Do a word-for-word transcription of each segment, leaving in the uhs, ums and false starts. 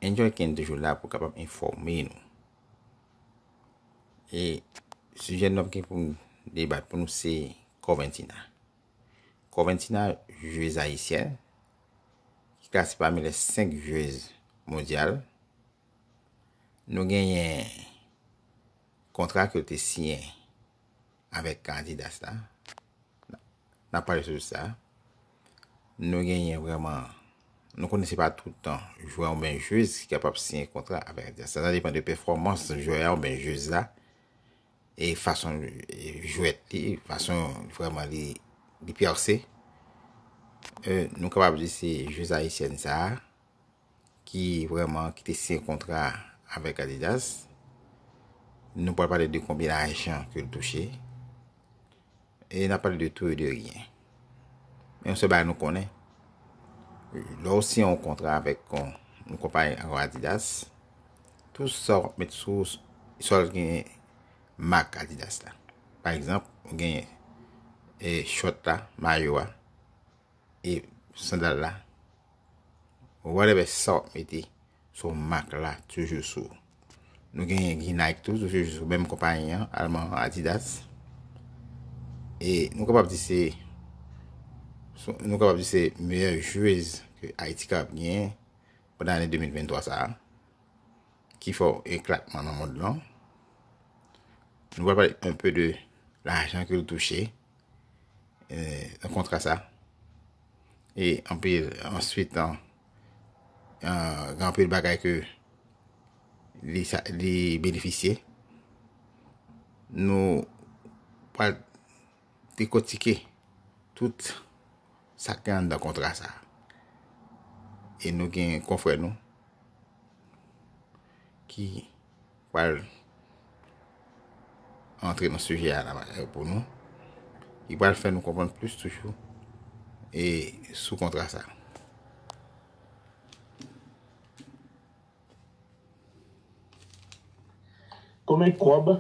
Enjoy Ken toujou la pou kapab enfòme nou. E sijè nou ap gen pou n debat pou nou se Corventina. Corventina, jwez ayisyèn, ki klase pami lè senk jwez mondyal. Nou genyen kontra ke l te siyen avèk Adidas la. N ap pale sou sa. Nou genyen vrèman, nou konnen se pa tout tan jwè oubyen jwez ki kapab siyen kontra avèk Adidas. Sa, sa depann de pèfòmans jwè a oubyen jwez la, e fason, e, jwèt li, fason vrèman li, li pèse. E, nou kapab di se jwez ayisyèn sa a ki vrèman, ki te siyen kontra avèk Adidas. Nou pral pale de konbyen lajan ke l touche. E n ap pale de tou e de ryen. Men yon sèl bagay nou konnen, lè w siyen yon kontra avèk yon, yon konpayi ankò Adidas, tout sa w ap met sou, sa w genyen mak Adidas la. Pa egzanp, ou genyen, e, chòt la, mayo a, e sandal la, whatever sa w ap mete, se yon mak la toujou sou. Nou genyen gen Nike tou, toujou sou menm konpayi an, alman an, Adidas. E nou kapab di se, nou kapab di se meyè jwez ke Ayiti kapab genyen pandan ane de mil venntwa sa a, ki fè w eklatman nan mond lan. Nou pral pale un peu de lajan ke l touche, e, nan kontra sa. E anpil, answit, an, an, gen anpil bagay ke li sa, li benefisye. Nou pral dekotike tout sa ki anndan kontra sa. E nou gen konfrè nou ki pral antre nan sijè a la, pou nou, ki pral fè nou konprann plis toujou e sou kontra sa. Konbyen kòb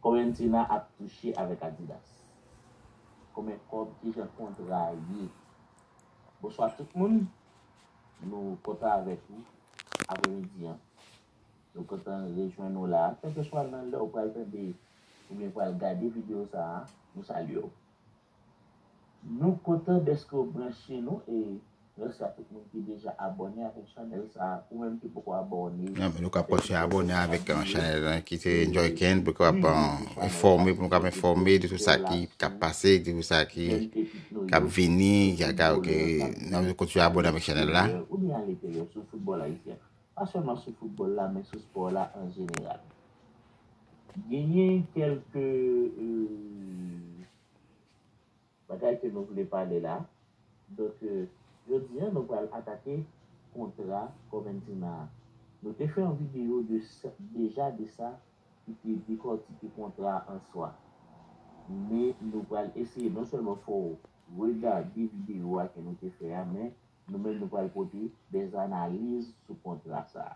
Corventina ap touche avèk Adidas? Konbyen kòb, kijan kontra a ye? Bonswa tout moun. Nou kontan avèk ou apremidi an. Nou kontan rejwenn ou la. Kèlkeswa nan lè ou pral tande oubyen pral gade videyo sa a, nou salye w. Nou kontan dèske w branche nou e mèsi a tout moun ki deja abòne avèk chanèl sa a. Ou menm ki poko abòne, Nan, men nou ka pwòche abòne avèk, e, chanèl lan ki se Enjoy Ken pou kapab, e, enfòme, pou nou kapab enfòme de tout sa ki k ap pase, de tout sa ki k ap vini, ki ka, ki, nan kontinye abòne avèk chanèl la. Ou byen ale peryòd sou foutbòl ayisyen. Pa sèlman sou foutbòl la, men sou spò la an jeneral. Genyen kèlke, e, bagay ke nou vle pale la. Donk, e, jodi a, nou pral atake kontra Corventina a. Nou te fè yon videyo de sa, deja de sa, ki te dekòtike kontra a an swa. Men nou pral eseye non sèlman fè w regade videyo a ke nou te fè a, men nou menm nou pral pote dè analiz sou kontra sa a.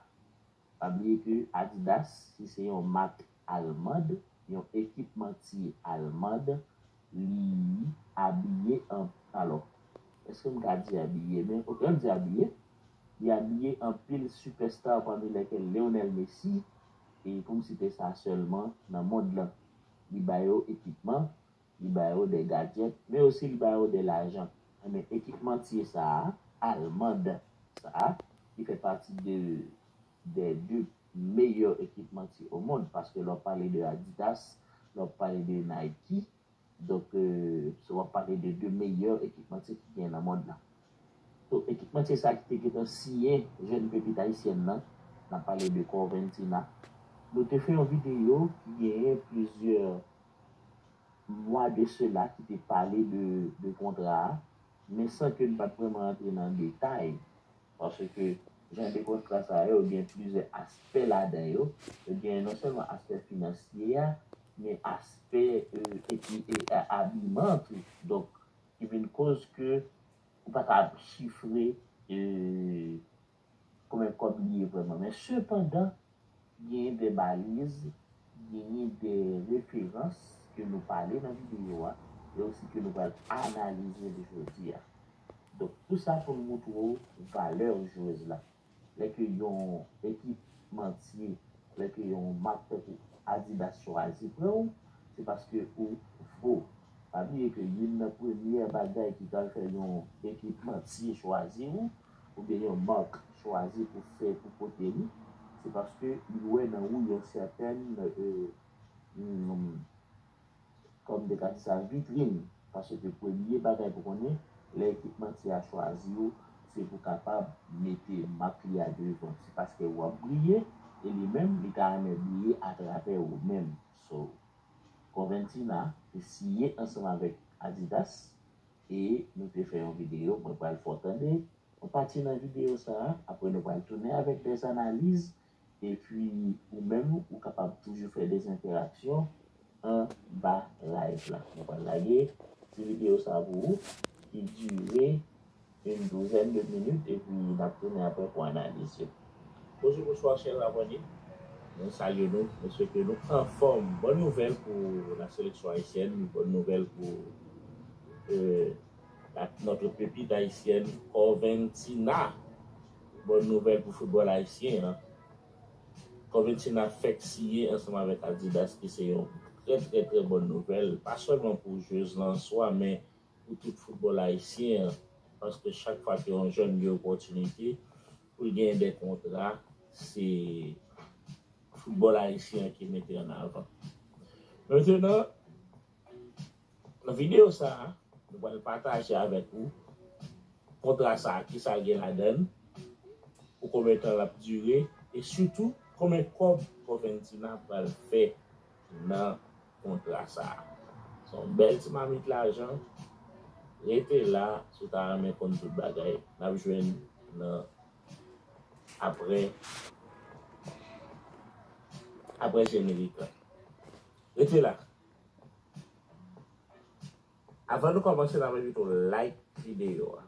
Pa bliye ke Adidas, si se yon mak almand, yon ekipmantye almand, li abiye an, alò, èske m ka di abiye? Men, oke, ann di abiye. Li abiye anpil sipèsta pami lèkèl Lionel Messi, e pou m site sa sèlman, nan mond lan. Li ba yo ekipman, li ba yo de gadjèt, men osi li ba yo de lajan. Enben, ekipmantye sa a, almand sa a, ki fè pati de, de de meyè ekipmantye o mond, paske lè w ap pale de Adidas, lè w ap pale de Nike, donk, e, w ap pale de de meyè ekipmantye ki gen nan mond lan. So, ekipmantye sa ki te gentan siyen jèn pepit ayisyèn nan, n ap pale de Corventina. Nou te fè yon videyo ki genyen plizyè mwa de sela ki te pale de, de kontra a, men san ke n pa t vrèman antre nan detay, paske jan de kontra sa yo, gen plizyè aspè ladan yo. Yo gen non sèlman aspè finansye a, men aspè, e, epi, e, a-, abiman tou. Donk, ki vin koz ke ou pa ka chifre, e, konbyen kòb li ye vrèman. Men sepandan, genyen de baliz, genyen de referans ke nou pale nan videyo a, e osi ke nou pral analize li jodi a. Donk, tou sa pou n moutre w valè jwèz la. lè ke yon ekipmantye, lè ke yon mak tankou Adidas chwazi pran w, se paske ou vo. Pa bliye ke youn nan premyè bagay ki pral fè yon ekipmantye chwazi w, oubyen yon mak chwazi pou fè, pou pote li, se paske li wè nan ou yon sètèn, e, mm, kòm m te ka di sa, vitrin. Paske premye bagay pou konnen, lè ekipmantye a chwazi w, se pou kapab mete mak li a devan. Se paske w ap briye, e li menm, li ta renmen briye atravè ou menm. So, Coventina te siyen ansanm avèk Adidas, e nou te fè yon videyo, mwen pral fè w tande yon pati nan videyo sa a, apre nou pral tounen avèk dèz analiz, epi ou menm, ou kapab toujou fè dèz entèraksyon anba live la. Mwen pral lage ti videyo sa a pou ou, ki dire une douzaine de minutes, epi n ap tounen apre pou analiz yo. Bonjou, bonswa, chè abòne. Mwen salye nou, mwen swete nou anfòm. Bòn nouvèl pou la seleksyon ayisyèn, bòn nouvèl pou, euh, la, notre pépite haïtienne, Coventina. Bòn nouvèl pou foutbòl ayisyen an. Coventina fèk siyen ansanm avèk Adidas, ki se yon trè, trè, trè bòn nouvèl, pa sèlman pou jwez lan an swa, men pou tout foutbòl ayisyen an, paske chak fwa ke yon jèn gen opòtinite pou l genyen de kontra, se foutbòl ayisyen an ki mete an avan. Mentenan, nan videyo sa a, nou pral pataje avèk ou kontra sa a, kisa l gen ladan l, pou konbyen tan l ap dire, e sitou konbyen kòb Coventina pral fè nan kontra sa a. Se yon bèl ti mamit lajan. Rete la, si w ta renmen konn tout bagay, n ap jwenn nan apre, apre jenerik la. Rete la. Avan nou kòmanse, n ap envite w like videyo a.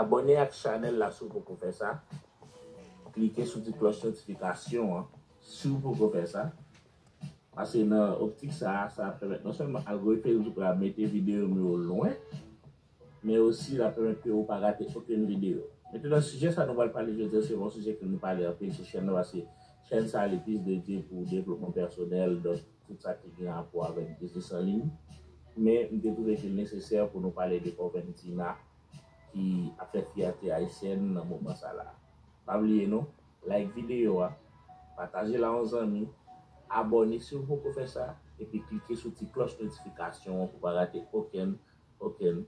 Abòne ak chanèl la si w poko fè sa. Klike sou ti klòch notifikasyon an si w poko fè sa. Paske nan optik sa a, sa ap pèmèt non sèlman algoritm Facebook la mete videyo nou yo lwen, men osi l ap pèmèt ke ou pa rate okenn videyo. Mentenan, sijè sa nou pral pale jodi a, se yon sijè ke nou pale anpil sou chèn nan, paske chèn sa a li plis dedye pou devlopman pèsonèl, donk tout sa ki gen rapò avèk biznis an liy. Men m te twouve ke l nesesè pou nou pale de Coventina ki ap fè fyète ayisyèn nan moman sa la. Pa bliye non, like videyo a, pataje l a yon zanmi, abòne si w poko fè sa, epi klike sou ti klòch notifikasyon an pou pa rate okenn, okenn,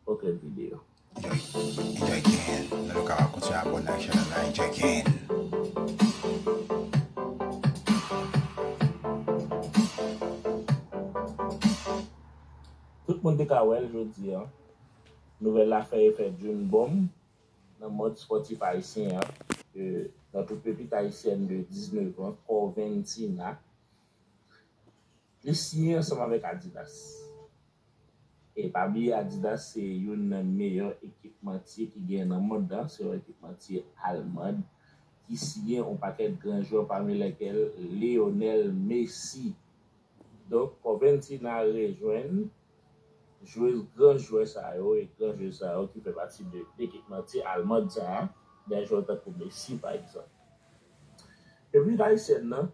okenn videyo. Enjoy, enjoy, enjoy. Nan lokal, w ap kontinye abòne ak chanèl la, enjoy. Tout moun te ka wè l jodi a. Nouvèl la fè efè d'une bombe nan mond spòtif ayisyen an, ke notre pépite haïtienne de diznèf an, Coventina, li siyen ansanm avèk Adidas. E pa bliye, Adidas se youn nan meyè ekipmantye ki gen nan mond lan, se yon ekipmantye alman ki siyen yon pakèt gran jwè, pami lèkèl Lionel Messi. Donk, Coventina rejwenn jwez, gran jwè sa yo, e gran jwè sa yo ki fè pati de ekipmantye alman sa a, de jwè tankou Messi, pa egzanp. Piblik ayisyèn nan,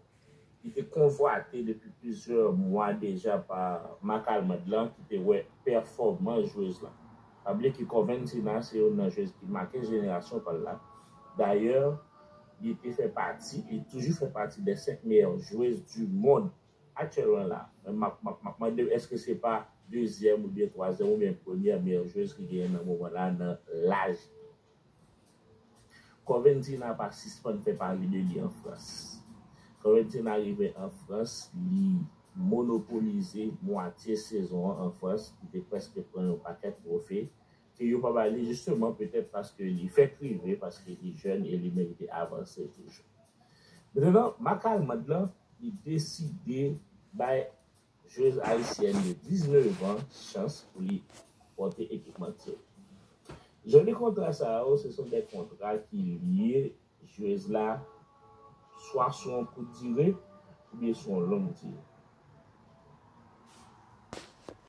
li te konvwate depi plizyè mwa deja pa mak alman lan, ki te wè pèfòmans jwez lan. Pa bliye ke Coventina se youn nan jwez ki make jenerasyon pa l la. Dayè, li te fè pati, li toujou fè pati de senk meyè jwez du mond aktyèlman la. Men m ap, m ap, m ap mande m èske se pa dezyèm oubyen twazyèm oubyen premyè meyè jwez ki genyen nan moman la nan laj. Coventina pa sispann fè pale de li an Frans. Coventina rive an Frans, li monopolize mwatye sezon an an Frans, li te prèske pran yon pakèt twofe, ke yo pa ba li jisteman petèt paske li fèk rive, paske li jèn e li merite avanse toujou. Mentenan, mak alman lan, li deside bay jwez ayisyèn de diznèf an chans pou li pòte ekipmantye. Jan de kontra sa yo, se son de kontra ki lye jwez la swa sou yon kout dire, oubyen sou yon long dire.